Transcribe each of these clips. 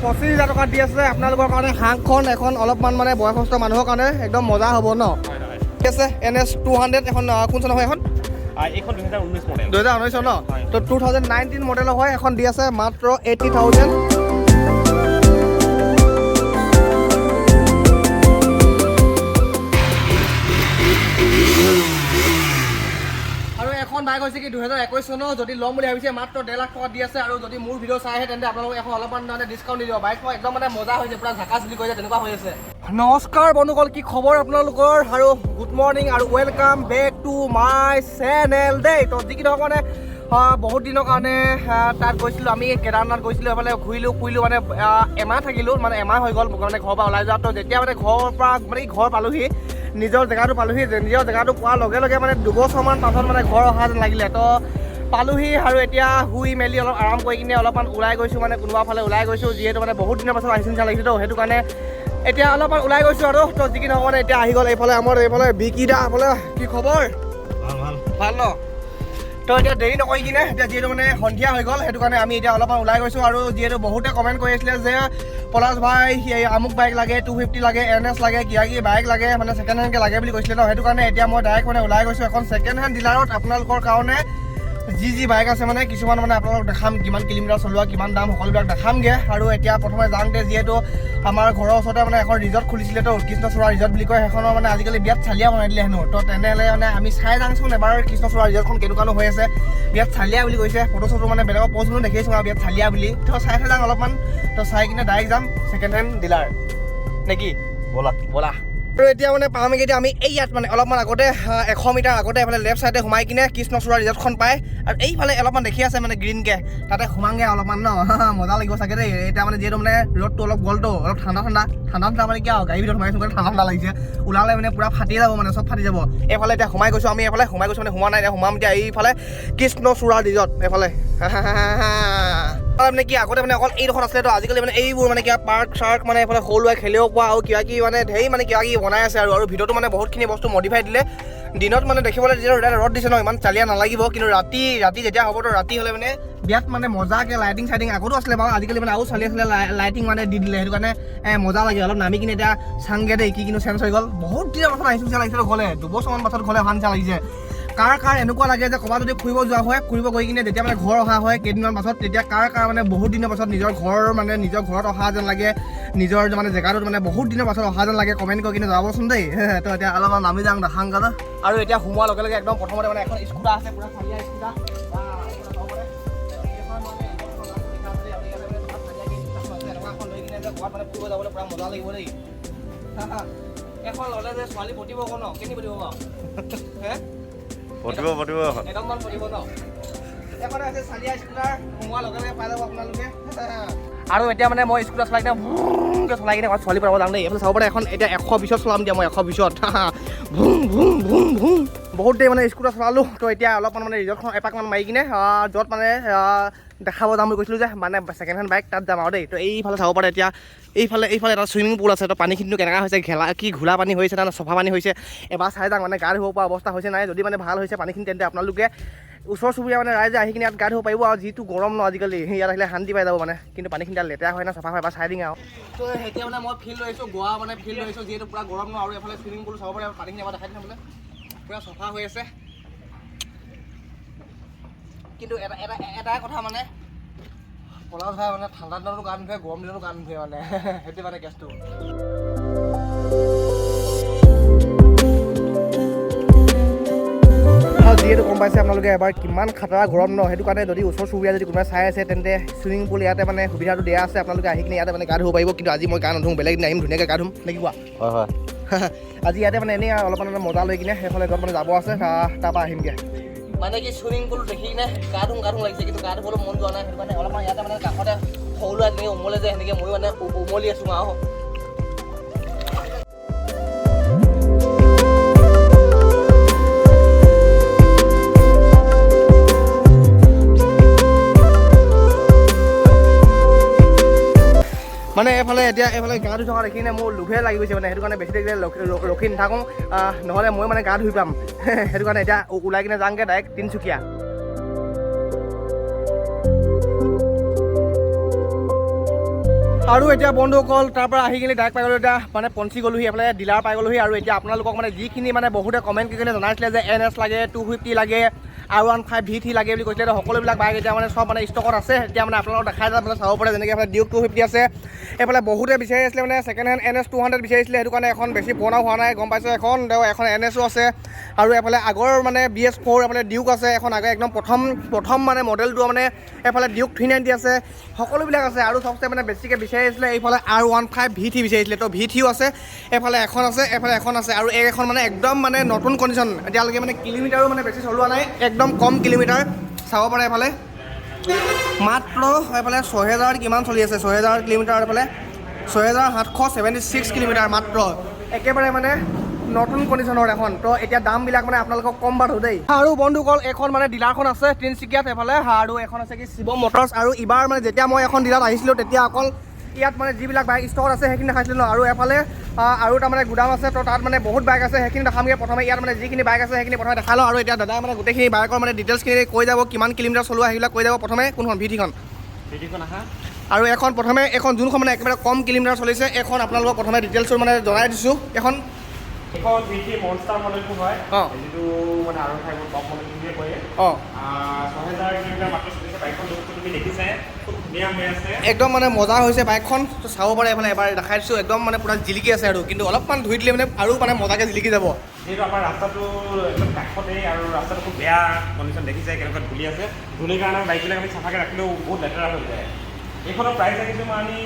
25,000 টকা দি আছে আপোনালোকৰ কাৰণে। সাতখন এখন অলপমান মানে বয়সস্থ মানুহৰ কাৰণে একদম মজা হ'ব ন? হয় হয়। ঠিক আছে। এন এছ 200 এখন কোন চনৰ হয় এখন? এইখন 2019 মডেল। 2019 ন? হয়। তো 2019 মডেলৰ হয় এখন, দি আছে মাত্ৰ 80,000। আৰু এখন বাইক হৈছে কি 2021 চনৰ, যদি ল'ম বুলি ভাবিছে মাত্ৰ 1.5 লাখ টকা দি আছে। আৰু যদি মোৰ ভিডিঅ' চাই আহে, তেন্তে আপোনালোকক এখন অলপমান মানে ডিছকাউণ্ট দি দিব। বাইকখন একদম মানে মজা হৈছে, পূৰা ঝাকাছ বুলি কৈছে, তেনেকুৱা হৈ আছে। নমস্কাৰ বন্ধুসকল, কি খবৰ আপোনালোকৰ? আৰু গুড মৰ্ণিং আৰু welcome back to my channel দেই। তো যি কি নহওক মানে বহুত দিনৰ কাৰণে তাত গৈছিলোঁ আমি, কেদাৰনাথ গৈছিলোঁ, এইফালে ঘূৰিলোঁ ফুৰিলোঁ, মানে এমাহ থাকিলোঁ, মানে এমাহ হৈ গ'ল মানে ঘৰৰ পৰা ওলাই যোৱা। তো যেতিয়া মানে ঘৰৰ পৰা মানে কি ঘৰ পালোহি, নিজৰ জেগাটো পালোহি, যে নিজৰ জেগাটো পোৱাৰ লগে লগে মানে 2 বছৰমান পাছত মানে ঘৰ অহা যেন লাগিলে। তো পালোহি আৰু এতিয়া শুই মেলি অলপ আৰাম কৰি কিনে অলপমান ওলাই গৈছোঁ, মানে কোনোবা ফালে ওলাই গৈছোঁ, যিহেতু মানে বহুত দিনৰ পাছত আহিছোঁ নিচিনা লাগিছে। তো সেইটো কাৰণে এতিয়া অলপমান ওলাই গৈছোঁ। আৰু তো যি কি নহওক মানে এতিয়া আহি গ'ল এইফালে আমাৰ এইফালে বিকি দা। এইফালে কি খবৰ? ভাল ভাল। ভাল ন? তো এতিয়া দেৰি নকৰি কিনে এতিয়া যিহেতু মানে সন্ধিয়া হৈ গ'ল, সেইটো কাৰণে আমি এতিয়া অলপমান ওলাই গৈছোঁ। আৰু যিহেতু বহুতে কমেণ্ট কৰি আছিলে যে পলাশ ভাই, এই আমুক বাইক লাগে, 250 লাগে, এন এছ লাগে, কিবা কিবি বাইক লাগে, মানে ছেকেণ্ড হেণ্ডকৈ লাগে বুলি কৈছিলে ন? সেইটো কাৰণে এতিয়া মই ডাইৰেক্ট মানে ওলাই গৈছোঁ এখন ছেকেণ্ড হেণ্ড ডিলাৰত। আপোনালোকৰ কাৰণে যি যি বাইক আছে মানে কিছুমান মানে আপোনালোকক দেখাম, কিমান কিলোমিটাৰ চলোৱা, কিমান দাম, সকলোবিলাক দেখামগৈ। আৰু এতিয়া প্ৰথমে যাওঁতে যিহেতু আমাৰ ঘৰৰ ওচৰতে মানে এখন ৰিজৰ্ট খুলিছিলে, তো কৃষ্ণচূড়া ৰিজৰ্ট বুলি কয়, সেইখনৰ মানে আজিকালি বিৰাট চালিয়া বনাই দিলে হেনো। তো তেনেহ'লে মানে আমি চাই যাওঁচোন এবাৰ কৃষ্ণচূড়া ৰিজৰ্টখন কেনেকুৱানো হৈ আছে। বিৰাট চালিয়া বুলি কৈছে, ফটো চটো মানে বেলেগৰ পষ্টবোৰ দেখিছোঁ আৰু বিৰাট চালিয়া বুলি। তো চাই থৈ যাওঁ অলপমান। তো চাই কিনে ডাইৰেক্ট যাম ছেকেণ্ড হেণ্ড ডিলাৰ নেকি? ব'লা। ব'লা। আৰু এতিয়া মানে পামগৈ এতিয়া আমি এই ইয়াত মানে অলপমান আগতে 100 মিটাৰ আগতে এইফালে লেফ্ট চাইডে সোমাই কিনে কৃষ্ণচূড়া ৰিজৰ্টখন পায়। আৰু এইফালে অলপমান দেখি আছে মানে গ্ৰীণকে, তাতে সোমামগৈ অলপমান ন? মজা লাগিব চাগে দেই। এতিয়া মানে যিহেতু মানে ৰ'দটো অলপ গ'লতো, অলপ ঠাণ্ডা ঠাণ্ডা ঠাণ্ডা ঠাণ্ডা, মানে কি আৰু গাড়ীৰ ভিতৰত সোমাইছোঁ কাৰণে ঠাণ্ডা ঠাণ্ডা লাগিছে। ওলালে মানে পূৰা ফাটি যাব, মানে চব ফাটি যাব। এইফালে এতিয়া সোমাই গৈছোঁ আমি, এইফালে সোমাই গৈছোঁ, মানে সোমোৱা নাই, এতিয়া সোমাম এতিয়া এইফালে কৃষ্ণচূড়া ৰিজৰ্ট এইফালে। মানে কি আগতে মানে অকল এইডোখৰত আছিলে, তো আজিকালি মানে এইবোৰ মানে কিবা পাৰ্ক চাৰ্ক, মানে এইফালে সৰু ল'ৰাই খেলিব পৰা আৰু কিবা কিবি মানে ধেৰ মানে কিবা কিবি বনাই আছে। আৰু আৰু ভিতৰতো মানে বহুতখিনি বস্তু মডিফাই দিলে। দিনত মানে দেখিবলৈ যেতিয়া ৰ'দ দিছে ন, ইমান চালিয়া নালাগিব, কিন্তু ৰাতি ৰাতি যেতিয়া হ'ব, তো ৰাতি হ'লে মানে বিৰাট মানে মজাকৈ লাইটিং চাইটিং আগতো আছিলে বাৰু, আজিকালি মানে আৰু চালিয়া চালিয়া লাইটিং মানে দি দিলে, সেইটো কাৰণে মজা লাগে। অলপ নামি কিনে এতিয়া চাংগে দেই, কি কিনো চেঞ্জ হৈ গ'ল। বহুত দিনৰ পাছত আহিছোঁ নিচিনা লাগিছে ঘৰলে, 2 বছৰমান পাছত ঘৰলে অহা নিচিনা লাগিছে। কাৰ কাৰ এনেকুৱা লাগে যে ক'ৰবাত যদি ফুৰিব যোৱা হয়, ফুৰিব গৈ কিনে যেতিয়া মানে ঘৰ অহা হয় কেইদিনমান পাছত, তেতিয়া কাৰ কাৰ মানে বহুত দিনৰ পাছত নিজৰ ঘৰ মানে নিজৰ ঘৰত অহা যেন লাগে, নিজৰ মানে জেগাটোত মানে বহুত দিনৰ পাছত অহা যেন লাগে, কমেণ্ট কৰি কিনে জনাবচোন দেই। তো এতিয়া অলপমান নামি যাওঁ দেখাং গাল। আৰু এতিয়া সোমোৱাৰ লগে লগে একদম প্ৰথমতে মানে এখন স্কুটাৰ আছে, পূৰা চালিয়া স্কুটাৰ। বা, এইখন চাব পাৰে। এইখন মানে এইখন লিখা আছে দেই, আৰু ইয়াতে মানে তোমাৰ চালিয়াকে স্কুটাৰখন আছে। এনেকুৱা এখন লৈ কিনে যে ক'ৰবাত মানে ফুৰিব যাবলৈ পূৰা মজা লাগিব দেই। এখন ল'লে যে ছোৱালী পতিব আকৌ ন? কেনি পতিব বাৰু হে? পতিব পতিব এখন। একদমমান পতিব ন? এখন আছে চালিয়া স্কুটাৰ, সোমোৱাৰ লগে লগে পাই যাব আপোনালোকে। আৰু এতিয়া মানে মই স্কুটাৰ চলাই কিনে ভুংকৈ চলাই কিনে ঘৰত ছোৱালী পতাব যাম দেই। এইফালে চাব পাৰে এখন, এতিয়া 120ত চলাম দিয়া মই, 120ত ভুং ভুং ভুং ভুং। বহুত দেৰি মানে স্কুটাৰ চলালোঁ। তো এতিয়া অলপমান মানে ৰিজৰ্টখন এপাকমান মাৰি কিনে য'ত মানে দেখাব যাম বুলি কৈছিলোঁ যে মানে ছেকেণ্ড হেণ্ড বাইক, তাত যাম আৰু দেই। তো এইফালে চাব পাৰে এতিয়া এইফালে এইফালে এটা চুইমিং পুল আছে। তো পানীখিনিনো কেনেকুৱা হৈছে, ঘেলা কি ঘোলা পানী হৈছে নে চফা পানী হৈছে, এবাৰ চাই যাওঁ, মানে গা ধুব পৰা অৱস্থা হৈছে নাই। যদি মানে ভাল হৈছে পানীখিনি, তেন্তে আপোনালোকে ওচৰ চুবুৰীয়া মানে ৰাইজে আহি কিনে ইয়াত গা ধুব পাৰিব। আৰু যিটো গৰম ন আজিকালি, ইয়াত আহিলে শান্তি পাই যাব মানে। কিন্তু পানীখিনি তাত লেতেৰা হয় না চফা হয়, এবাৰ চাই দিম আৰু। তো এতিয়া মানে মই ফিল লৈ আহিছোঁ, গোৱা মানে ফিল লৈ আহিছোঁ, যিহেতু পূৰা গৰম ন। আৰু এইফালে চুইমিং পুল চাব পাৰে, পানীখিনি এবাৰ দেখাই দিম বোলে, পূৰা চফা হৈ আছে। কিন্তু এটা এটা এটাই কথা, মানে পলাশ ভাই মানে ঠাণ্ডা দিনতো গা নুধুৱে, গৰম দিনতো গা নুধুৱে, মানে সেইটো মানে কেছটো। আৰু যিহেতু গম পাইছে আপোনালোকে এবাৰ কিমান খাতৰা গৰম ন, সেইটো কাৰণে যদি ওচৰ চুবুৰীয়া যদি কোনোবাই চাই আছে, তেন্তে চুইমিং পুল ইয়াতে মানে সুবিধাটো দিয়া আছে, আপোনালোকে আহি কিনে ইয়াতে মানে গা ধুব পাৰিব। কিন্তু আজি মই গা নুধুওঁ, বেলেগ দিন আহিম, ধুনীয়াকৈ গা ধুম নে কি কোৱা? হয় হয়। আজি ইয়াতে মানে এনেই আৰু অলপমান মানে মজা লৈ কিনে সেইফালে য'ত মানে যাব আছে, তাৰপৰা আহিমগৈ। মানে কি চুইমিং পুল দেখি কিনে গা ধুম গা ধুম লাগিছে, কিন্তু গা ধুবলৈ মন যোৱা নাই। সেইটো কাৰণে অলপমান ইয়াতে মানে কাষতে সৰু ল'ৰা তেনেকৈ উমলে যে, সেনেকৈ ময়ো মানে উমলি আছোঁ আৰু। মানে এইফালে এতিয়া এইফালে গা ধুই থকা দেখি কিনে মোৰ লোভে লাগি গৈছে মানে, সেইটো কাৰণে বেছি দেৰি ৰখি নাথাকোঁ, নহ'লে মই মানে গা ধুই পাম। সেইটো কাৰণে এতিয়া ওলাই কিনে যাওঁগৈ ডাইৰেক্ট তিনিচুকীয়া। আৰু এতিয়া বন্ধুসকল, তাৰ পৰা আহি কিনে ডাইৰেক্ট পাই গ'লোঁ। এতিয়া মানে পঞ্চি গ'লোহি, এইফালে ডিলাৰ পাই গ'লোহি। আৰু এতিয়া আপোনালোকক মানে যিখিনি মানে বহুতে কমেণ্ট কৰি কিনে জনাইছিলে যে এন এছ লাগে, 250 লাগে, R15 V3 লাগে বুলি কৈছিলে, তো সকলোবিলাক বাইক এতিয়া মানে চব মানে ষ্টকত আছে। এতিয়া মানে আপোনালোকক দেখাই যাম, মানে চাব পাৰে। যেনেকৈ এইফালে ডিউক 250 আছে। এইফালে বহুতে বিচাৰি আছিলে মানে ছেকেণ্ড হেণ্ড এন এছ 200 বিচাৰিছিলে, সেইটো কাৰণে এখন বেছি পুৰণাও হোৱা নাই, গম পাইছোঁ। এখন তেওঁ এখন এন এছো আছে। আৰু এইফালে আগৰ মানে BS4 এইফালে ডিউক আছে এখন, আগে একদম প্ৰথম প্ৰথম মানে মডেলটো মানে। এইফালে ডিউক 390 আছে, সকলোবিলাক আছে। আৰু চবচে মানে বেছিকৈ বিচাৰি আছিলে এইফালে R15 V3 বিচাৰিছিলে, তো ভি থ্ৰীও আছে। এইফালে এখন আছে, এইফালে এখন আছে। আৰু এই এখন মানে একদম মানে নতুন কণ্ডিশ্যন, এতিয়ালৈকে মানে কিলোমিটাৰো মানে বেছি চলোৱা নাই, একদম কম কিলোমিটাৰ। চাব পাৰে এইফালে মাত্ৰ এইফালে 6000 কিমান চলি আছে, 6000 কিলোমিটাৰ, এইফালে 6776 কিলোমিটাৰ মাত্ৰ। একেবাৰে মানে নতুন কণ্ডিশ্যনৰ এখন। তো এতিয়া দামবিলাক মানে আপোনালোকক কম বাৰু দেই। আৰু বন্ধুসকল, এইখন মানে ডিলাৰখন আছে তিনিচুকীয়াত এইফালে, আৰু এখন আছে কি শিৱ মটৰ্ছ। আৰু ইবাৰ মানে যেতিয়া মই এখন ডিলাৰত আহিছিলোঁ, তেতিয়া অকল ইয়াত মানে যিবিলাক বাইক ষ্টকত আছে সেইখিনি দেখাইছিলোঁ ন। আৰু এফালে আৰু তাৰমানে গুদাম আছে, তো তাত মানে বহুত বাইক আছে, সেইখিনি দেখামগৈ। প্ৰথমে ইয়াত মানে যিখিনি বাইক আছে সেইখিনি প্ৰথমে দেখাই লওঁ। আৰু এতিয়া দাদাই মানে গোটেইখিনি বাইকৰ মানে ডিটেইলছখিনি কৈ যাব, কিমান কিলোমিটাৰ চলোৱা সেইবিলাক কৈ যাব। প্ৰথমে কোনখন? ভি থ্ৰীখন? ভি থ্ৰীখন আহা। আৰু এখন প্ৰথমে এখন যোনখন মানে একেবাৰে কম কিলোমিটাৰ চলিছে, এখন আপোনালোকক প্ৰথমে ডিটেইলছটো মানে জনাই দিছোঁ। এখন এখন ভি থ্ৰী মনষ্টাৰ মডেলটো হয়, যিটো মানে R15ৰ টপ মডেল বুলিয়ে কয়। 6000 কিলোমিটাৰ মাত্ৰ চলিছে বাইকখন। লুকটো তুমি দেখিছাই, খুব ধুনীয়া হৈ আছে। একদম মানে মজা হৈছে বাইকখন। তো চাব পাৰে, এইফালে এবাৰ দেখাই দিছোঁ, একদম মানে পূৰা জিলিকি আছে। আৰু কিন্তু অলপমান ধুই দিলে মানে আৰু মানে মজাকৈ জিলিকি যাব। যিহেতু আমাৰ ৰাস্তাটো একদম কাষতেই আৰু ৰাস্তাটো খুব বেয়া কণ্ডিশ্যন, দেখিছে কেনেকুৱা ধূলি আছে। ধূলিৰ কাৰণে বাইকবিলাক আমি চাফাকৈ ৰাখিলেও বহুত লেতেৰা হৈ যায়। এইখনৰ প্ৰাইচ ৰাখিছোঁ মই আমি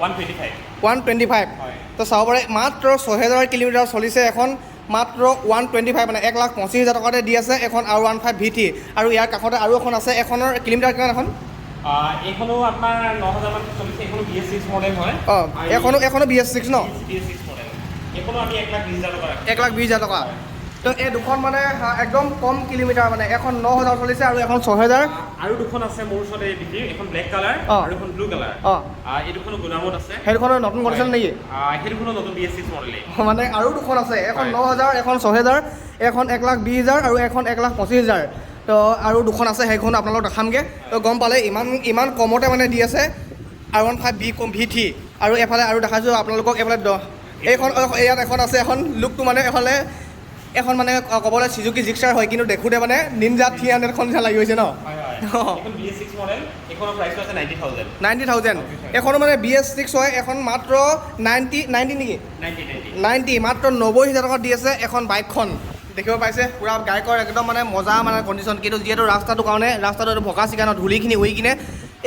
125। 125? হয়। তো চাব পাৰে, মাত্ৰ 6000 কিলোমিটাৰ চলিছে এখন, মাত্ৰ 125, মানে 1,25,000 টকাতে দি আছে এখন R15 V3। আৰু ইয়াৰ কাষতে আৰু এখন আছে, এখনৰ কিলোমিটাৰ কিমান এখন? এইখনো আপোনাৰ 9000মান চলিছে। এইখনো BS6 model হয়। অঁ, এখনো BS6 ন? BS6 model. এইখনো আমি 1,20,000 টকা ৰাখিছোঁ। 1,20,000 টকা। তো এই দুখন মানে একদম কম কিলোমিটাৰ, মানে এখন 9000 চলিছে আৰু এখন 6000। আৰু দুখন আছে মোৰ ওচৰত এই বিক্ৰী, এখন ব্লেক কালাৰ আৰু এখন ব্লু কালাৰ। এই দুখনো গুদামত আছে। সেই দুখনৰ নতুন কণ্ডিশ্যন নেকি? সেই দুখনো নতুন BS6 মডেলেই। মানে আৰু দুখন আছে, এখন 9000, এখন 6000, এখন 1,20,000 আৰু এখন 1,25,000। তো আৰু দুখন আছে, সেইখন আপোনালোকক দেখামগৈ। তো গম পালে, ইমান ইমান কমতে মানে দি আছে R15 V3। আৰু এফালে আৰু দেখাইছোঁ আপোনালোকক, এইফালে এইখন ইয়াত এখন আছে। এখন লুকটো মানে এফালে এখন মানে ক'বলৈ চুজুকি জিক্সাৰ হয়, কিন্তু দেখোঁতে মানে নিনজা 300খন নিচিনা লাগি গৈছে ন? হয়। এইখন BS6 model, এইখনৰ প্ৰাইচটো আছে 90,000। 90,000। এখনো মানে BS6 হয়। এখন মাত্ৰ নাইণ্টি নাইণ্টি নেকি? 90, 90। 90, মাত্ৰ 90,000 টকাত দি আছে এখন বাইকখন। দেখিব পাইছে, পূৰা বাইকৰ একদম মানে মজা মানে কণ্ডিশ্যন। কিন্তু যিহেতু ৰাস্তাটোৰ কাৰণে, ৰাস্তাটো এইটো ভকা চিকা ন, ধূলিখিনি উৰি কিনে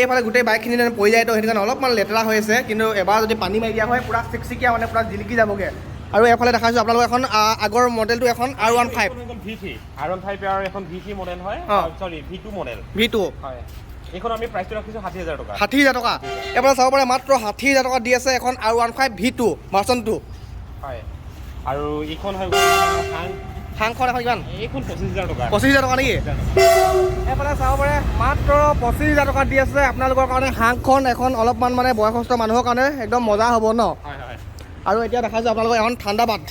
এইফালে গোটেই বাইকখিনি মানে পৰি যায়, তো সেইটো কাৰণে অলপমান লেতেৰা হৈ আছে। কিন্তু এবাৰ যদি পানী মাৰি দিয়া হয়, পূৰা চিকচিকীয়া মানে পূৰা জিলিকি যাবগৈ। আৰু এইফালে দেখাইছোঁ আপোনালোকক এখন আগৰ মডেলটো, এখন R15। এইখন হৈ গ'ল ভি থ্ৰী, R15 আৰু এখন ভি থ্ৰী মডেল হয়। চৰি, ভি টু মডেল। V2। হয়, এইখন আমি প্ৰাইচটো ৰাখিছোঁ 60,000 টকা। 60,000 টকা। এইফালে চাব পাৰে, মাত্ৰ 60,000 টকা দি আছে এখন R15 V2 version 2। হয়, আৰু এইখন হৈ গ'ল হাং। হাংখন এখন কিমান? এইখন 25,000 টকা। 25,000 টকা নেকি? এইফালে চাব পাৰে, মাত্ৰ 25,000 টকাত দি আছে আপোনালোকৰ কাৰণে হাংখন এখন। অলপমান মানে বয়সস্থ মানুহৰ কাৰণে একদম মজা হ'ব ন? হয়। আৰু এতিয়া দেখাইছোঁ আপোনালোকক এখন থাণ্ডাৰবাৰ্ড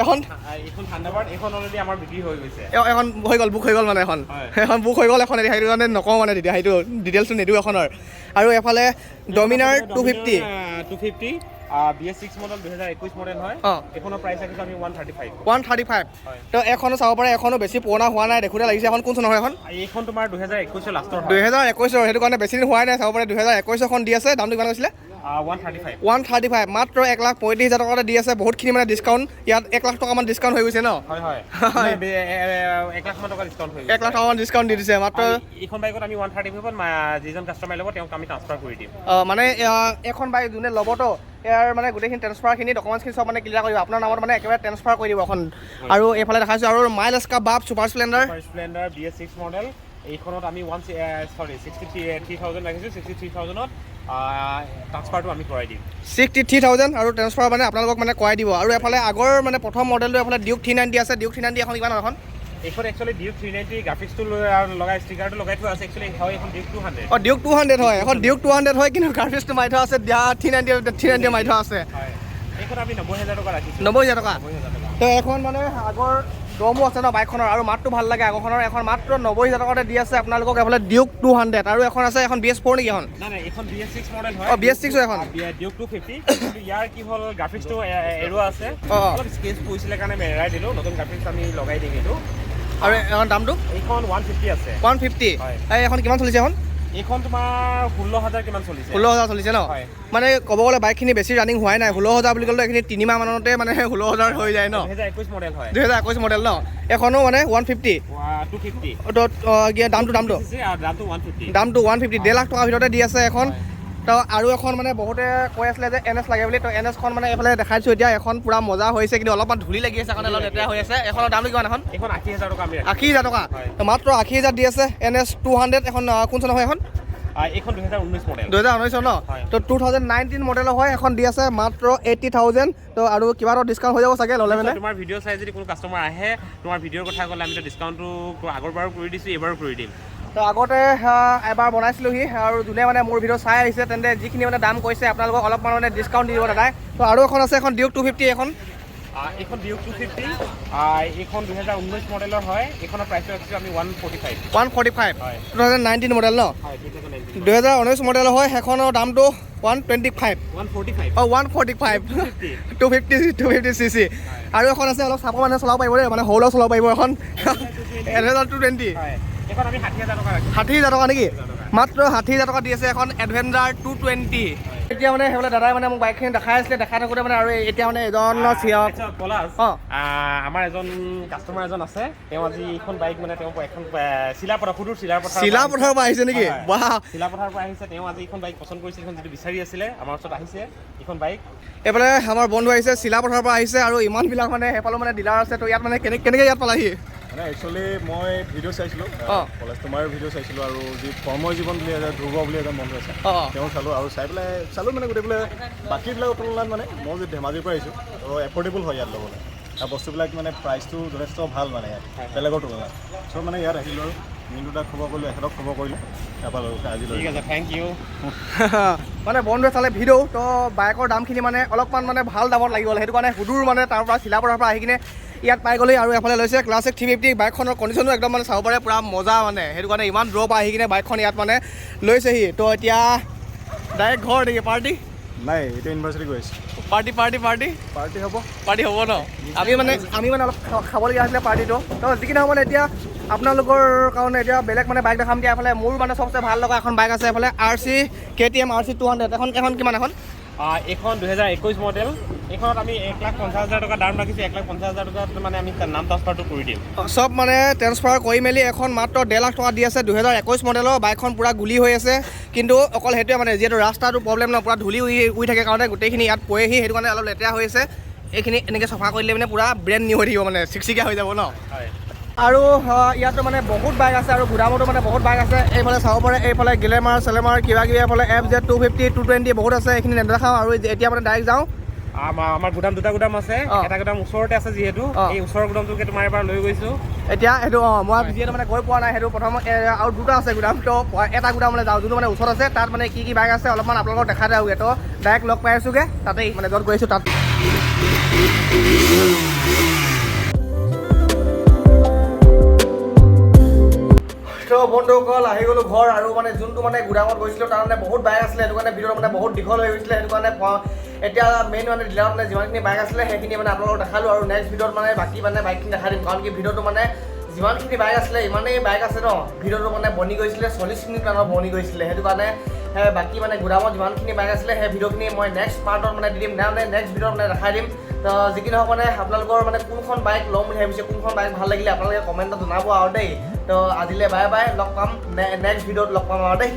এখন। এইখন থাণ্ডাৰবাৰ্ড, এইখন অলৰেডি আমাৰ বিক্ৰী হৈ গৈছে। এখন হৈ গ'ল, বুক হৈ গ'ল মানে এখন। এখন বুক হৈ গ'ল এখন, এতিয়া সেইটো কাৰণে নকওঁ, মানে তেতিয়া সেইটো ডিটেইলছটো নিদিওঁ এখনৰ। আৰু এফালে ডমিনাৰ 250। 250 BS6 model, 2021 model হয়। এইখনৰ প্ৰাইচ ৰাখিছোঁ আমি 135। 135? হয়। তো এখনো চাব পাৰে, এখনো বেছি পুৰণা হোৱা নাই দেখোঁতে লাগিছে। এখন কোন চনৰ হয় এখন? এইখন তোমাৰ 2021ৰ লাষ্টৰ হয়। 2021ৰ, সেইটো কাৰণে বেছি দিন হোৱাই নাই। চাব পাৰে, 2021ৰখন দি আছে। দামটো কিমান কৈছিলে? 135। 135, মাত্ৰ 1,35,000 টকাতে দি আছে। বহুতখিনি মানে ডিছকাউণ্ট ইয়াত, 1 লাখ টকামান ডিছকাউণ্ট হৈ গৈছে ন? হয়, 1 লাখমান টকা ডিছকাউণ্ট হৈ গৈছে। 1 লাখ টকামান ডিছকাউণ্ট দি দিছে মাত্ৰ। আৰু এইখন বাইকত আমি 135ত যিজন কাষ্টমাৰ ল'ব তেওঁক আমি ট্ৰান্সফাৰ কৰি দিম। মানে এইখন বাইক যোনে ল'বতো ইয়াৰ মানে গোটেইখিনি ট্ৰেন্সফাৰখিনি, ডকুমেণ্টছখিনি চব মানে ক্লিয়াৰ কৰিব, আপোনাৰ নামত মানে একেবাৰে ট্ৰেন্সফাৰ কৰি দিব এখন। আৰু এইফালে দেখাইছোঁ আৰু মাইলেজ কা বাপ super Splendor. Super Splendor BS6 model. এইখনত আমি ওৱান চৰি 63,000 ৰাখিছোঁ। 63,000ত ট্ৰান্সফাৰটো আমি কৰাই দিম। 63,000 আৰু ট্ৰেন্সফাৰ মানে আপোনালোকক মানে কৰাই দিব। আৰু এফালে আগৰ মানে প্ৰথম মডেলটো এফালে ডিউক 390 আছে। ডিউক 390 এখন কিমান এখন? এইখন একচুৱেলি ডিউক 390 গ্ৰাফিক্সটো লগাই, ষ্টিকাৰটো লগাই থোৱা আছে। একচুৱেলি হয় এইখন ডিউক 200। অঁ, ডিউক 200 হয় এখন। ডিউক 200 হয়, কিন্তু গ্ৰাফিক্সটো মাৰি থোৱা আছে দিয়া 390, 390 মাৰি থোৱা আছে। হয়, এইখন আমি 90,000 টকা ৰাখিছোঁ। 90,000 টকা। 90,000 টকা। তো এখন মানে আগৰ দমো আছে ন বাইকখনৰ আৰু মাতটো ভাল লাগে আগৰখনৰ। এখন মাত্ৰ 90 হাজাৰ টকাতে দি আছে আপোনালোকক এইফালে ডিউক 200। আৰু এখন আছে, এখন BS 4 নেকি এখন? নাই নাই, এইখন BS 6 model হয়। অঁ, BS 6 হয় এখন। ডিউক 250। কিন্তু ইয়াৰ কি হ'ল, গ্ৰাফিক্সটো এৰুৱা আছে। অলপ স্ক্ৰেচ পৰিছিলে কাৰণে আমি এৰাই দিলোঁ। নতুন গ্ৰাফিক্স আমি লগাই দিম এইটো। আৰু এখন দামটো? এইখন 150 আছে। 150? হয়। এই এখন কিমান চলিছে এখন? এইখন তোমাৰ 16 হাজাৰ কিমান চলিছে। 16 হাজাৰ চলিছে ন? হয়। মানে ক'ব গ'লে বাইকখিনি বেছি ৰানিং হোৱাই নাই। 16 হাজাৰ বুলি ক'লে এইখিনি 3 মাহ মানতে মানে 16 হাজাৰ হৈ যায় ন? 2021 মডেল হয়। 2021 মডেল ন? এখনো মানে 150? 250। তো দামটো? দামটো 150। দামটো 150, 1.5 লাখ টকাৰ ভিতৰতে দি আছে এখন। তো আৰু এখন মানে বহুতে কৈ আছিলে যে এন এছ লাগে বুলি, তো এন এছখন মানে এইফালে দেখাইছোঁ এতিয়া। এখন পূৰা মজা হৈছে, কিন্তু অলপমান ধূলি লাগি আছে কাৰণে অলপ লেতেৰা হৈ আছে। এখনৰ দামটো কিমান এখন? এইখন 80 হাজাৰ টকা আমি ৰাখিছোঁ। 80 হাজাৰ টকা? হয়। তো মাত্ৰ 80 হাজাৰ দি আছে NS 200। এখন কোন চনৰ হয় এখন? এইখন 2019 মডেল। 2019ৰ ন? হয়। তো 2019 মডেলৰ হয়, এখন দি আছে মাত্ৰ 80,000। তো আৰু কিবা এটা ডিছকাউণ্ট হৈ যাব চাগে ল'লে মানে। তোমাৰ ভিডিঅ' চাই যদি কোনো কাষ্টমাৰ আহে, তোমাৰ ভিডিঅ'ৰ কথা ক'লে আমি ডিছকাউণ্টটো আগৰ বাৰো কৰি দিছোঁ, এইবাৰো কৰি দিম। তো আগতে এবাৰ বনাইছিলোঁহি আৰু যোনে মানে মোৰ ভিডিঅ' চাই আহিছে, তেন্তে যিখিনি মানে দাম কৈছে আপোনালোকক অলপমান মানে ডিছকাউণ্ট দি দিব দাদাই। তো আৰু এখন আছে, এখন ডিউক 250 এখন। এইখন ডিউক 250, এইখন 2019 মডেলৰ হয়। এইখনৰ প্ৰাইচটো ৰাখিছোঁ আমি 145। 145? হয়। 2019 মডেল ন? হয়, 2019। 2019 মডেল হয়, সেইখনৰ দামটো 125? 145। অঁ, 145, 250, 250 cc। আৰু এখন আছে, অলপ চাপৰ মানুহে চলাব পাৰিব দেই, মানে সৰু ল'ৰাও চলাব পাৰিব এখন, এডভেঞ্চাৰ 220। হয়, এইখন আমি 60 হাজাৰ টকা ৰাখিছোঁ। 60 হাজাৰ টকা নেকি? মাত্ৰ 60 হাজাৰ টকা দি আছে এখন এডভেঞ্চাৰ 220। এতিয়া মানে সেইফালে দাদাই মানে মোক বাইকখিনি দেখাই আছিলে, দেখাই থাকোঁতে মানে আৰু এতিয়া মানে এজন আচ্ছা, পলাশ, আমাৰ এজন কাষ্টমাৰ এজন আছে। তেওঁ আজি এইখন বাইক মানে তেওঁ এখন চিলাপথাৰ, সুদূৰ চিলাপথাৰ। চিলাপথাৰৰ পৰা আহিছে নেকি? হয়। বাহ! চিলাপথাৰৰ পৰা আহিছে। তেওঁ আজি এইখন বাইক পচন্দ কৰিছিল। এইখন যিটো বিচাৰি আছিলে, আমাৰ ওচৰত আহিছে এইখন বাইক। এইফালে আমাৰ বন্ধু আহিছে, চিলাপথাৰৰ পৰা আহিছে আৰু ইমানবিলাক মানে সেইফালেও মানে ডিলাৰ আছে। তো ইয়াত মানে কেনেকৈ ইয়াত পালাহি? মানে একচুৱেলি মই ভিডিঅ' চাইছিলোঁ, কলেজ তোমাৰ ভিডিঅ' চাইছিলোঁ আৰু যি কৰ্ম জীৱন বুলি এজন ধ্ৰুৱ বুলি এজন বন্ধু আছে, তেওঁ চালোঁ আৰু চাই পেলাই চালোঁ মানে গোটেইবিলাক বাকীবিলাকৰ তুলনাত মানে মই যি ধেমাজিৰ পৰা আহিছোঁ, তো এফৰ্ডেবল হয় ইয়াত ল'বলৈ আৰু বস্তুবিলাক মানে প্ৰাইচটো যথেষ্ট ভাল মানে ইয়াত বেলেগৰ তুলনাত। চ' মানে ইয়াত আহিলোঁ আৰু মিণ্টু দাক খবৰ কৰিলোঁ, এখেতক খবৰ কৰিলোঁ, তাৰপৰা ল'লোঁ আজি লৈ। ঠিক আছে, thank U. মানে বন্ধুৱে চালে ভিডিঅ', তো বাইকৰ দামখিনি মানে অলপমান মানে ভাল দামত লাগি গ'ল। সেইটো কাৰণে সুদূৰ মানে তাৰ পৰা চিলাপথাৰৰ পৰা আহি কিনে ইয়াত পাই গ'লেই আৰু এফালে লৈছে ক্লাছিক 350। বাইকখনৰ কণ্ডিশ্যনো একদম মানে চাব পাৰে, পূৰা মজা। মানে সেইটো কাৰণে ইমান দূৰৰ পৰা আহি কিনে বাইকখন ইয়াত মানে লৈছেহি। তো এতিয়া ডাইৰেক্ট ঘৰ নেকি পাৰ্টি? নাই, এতিয়া ইউনিভাৰ্চিটি গৈ আছোঁ। Party, party, party? পাৰ্টি হ'ব। পাৰ্টি হ'ব ন? আমি মানে অলপ খাবলগীয়া আছিলে পাৰ্টিটো। তো যি কি নহওক, মানে এতিয়া আপোনালোকৰ কাৰণে এতিয়া বেলেগ মানে বাইক দেখাম দিয়া। এফালে মোৰ মানে চবচে ভাল লগা এখন বাইক আছে এফালে, আৰ চি, কেটিএম RC 200। এখন কিমান এখন? এইখন 2021 মডেল। এইখনত আমি 1,50,000 টকা দাম ৰাখিছোঁ। 1,50,000 টকাত মানে আমি তাৰ নাম ট্ৰান্সফাৰটো কৰি দিম। চব মানে ট্ৰেন্সফাৰ কৰি মেলি এখন মাত্ৰ 1.5 লাখ টকা দি আছে। 2021 মডেলৰ বাইকখন পূৰা গুলি হৈ আছে, কিন্তু অকল সেইটোৱে মানে যিহেতু ৰাস্তাটো প্ৰব্লেম ন, পূৰা ধূলি উৰি উৰি থাকে কাৰণে গোটেইখিনি ইয়াত পৰেহি, সেইটো কাৰণে অলপ লেতেৰা হৈ আছে। এইখিনি এনেকৈ চফা কৰিলে মানে পূৰা ব্ৰেণ্ড নিউ হৈ থাকিব, মানে চিকচিকীয়া হৈ যাব ন? হয়। আৰু ইয়াতো মানে বহুত বাইক আছে আৰু গুদামতো মানে বহুত বাইক আছে। এইফালে চাব পাৰে, এইফালে গ্লেমাৰ চেলেমাৰ কিবা কিবি, এইফালে FZ 250, 220 বহুত আছে। এইখিনি নেদেখাওঁ আৰু এতিয়া মানে ডাইৰেক্ট যাওঁ। আমাৰ গুদাম, দুটা গুদাম আছে। এটা গুদাম ওচৰতে আছে যিহেতু, এই ওচৰৰ গুদামটোকে তোমাৰ এবাৰ লৈ গৈছোঁ। এতিয়া সেইটো মই যিহেতু মানে গৈ পোৱা নাই সেইটো প্ৰথম, আৰু দুটা আছে গুদাম, তো এটা গুদামলৈ যাওঁ যোনটো মানে ওচৰত আছে। তাত মানে কি কি বাইক আছে অলপমান আপোনালোকক দেখাই দিওঁগৈ। তো ডাইৰেক্ট লগ পাই আছোঁগৈ তাতেই, মানে য'ত গৈছোঁ তাত। তো বন্ধুসকল, আহি গ'লোঁ ঘৰ আৰু মানে যোনটো মানে গুদামত গৈছিলোঁ তাৰ মানে বহুত বাইক আছিলে, সেইটো কাৰণে ভিডিঅ'টো মানে বহুত দীঘল হৈ গৈছিলে। সেইটো কাৰণে এতিয়া মেইন মানে ডিলাৰত মানে যিমানখিনি বাইক আছিলে সেইখিনি মানে আপোনালোকক দেখালোঁ আৰু নেক্সট ভিডিঅ'ত মানে বাকী মানে বাইকখিনি দেখাই দিম, কাৰণ কি ভিডিঅ'টো মানে যিমানখিনি বাইক আছিলে, ইমানেই বাইক আছে ন, ভিডিঅ'টো মানে বনি গৈছিলে, 40 মিনিট মানৰ বনি গৈছিলে। সেইটো কাৰণে বাকী মানে গুদামত যিমানখিনি বাইক আছিলে সেই ভিডিঅ'খিনি মই নেক্সট পাৰ্টত মানে দি দিম, মানে নেক্সট ভিডিঅ'ত মানে দেখাই দিম। তো যি কি নহওক, মানে আপোনালোকৰ মানে কোনখন বাইক ল'ম বুলি ভাবিছে, কোনখন বাইক ভাল লাগিলে আপোনালোকে কমেণ্টত জনাব আৰু দেই। তো আজিলৈ বাই বাই, লগ পাম নেক্সট ভিডিঅ'ত, লগ পাম আৰু দেই।